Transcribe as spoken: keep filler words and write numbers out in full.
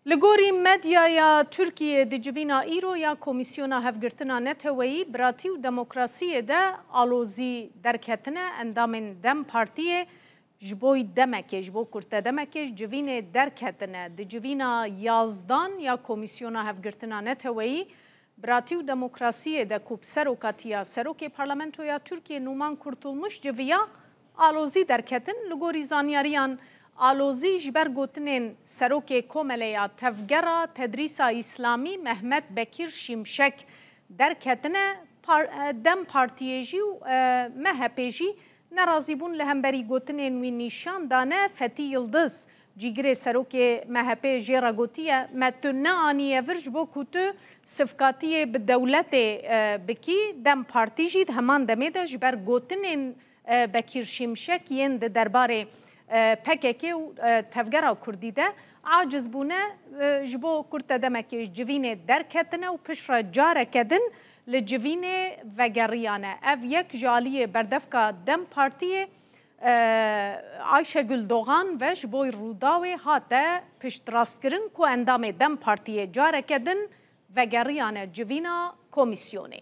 Li gorî medyaya Tirkiyê di civîna îro ya Komîsyona Hevgirtina Neteweyî, Biratî û Demokrasiyê de alozî derketine. Endamên DEM Partiyê ji bo demekê, ji bo kurte demekê ji civînê derketine. Di civîna yazdan ya Komîsyona Hevgirtina Neteweyî, Biratî û Demokrasiyê de ku bi serokatiya Serokê Parlamentoya Tirkiyê Numan Kurtulmuş civiya, alozî derketin. Li gorî zanyariyan, alozî ji ber gotinên Serokê Komeleya Tevgera Tedrîsa Îslamî Mehmet Bekîr Şimşek derketine. Par-, e, DEM Partiyê jî û, e, MHP jî nerazîbûn li hemberî gotinên wî nîşan dane. Fetî Yildiz, cîgirê Serokê MHP'ê jê re gotiye, me tu neaniye vir ji bo ku tu sivkatiyê bi dewletê, e, bikî. DEM Partî jî di heman demê de ji ber gotinên, e, Bekîr Şimşek yên di derbarê, e, PKK û, e, Tevgera Kurdî de aciz bûne, e, ji bo kurte demekê ji civînê derketine û piştre careke din li civînê vegeriyane. Ev yek ji aliyê berdevka DEM Partiyê, e, Ayşegül Doğan ve ji bo Rûdawê hate piştrastkirin ku endamê DEM Partiyê careke din vegeriyane civîna komîsyonê.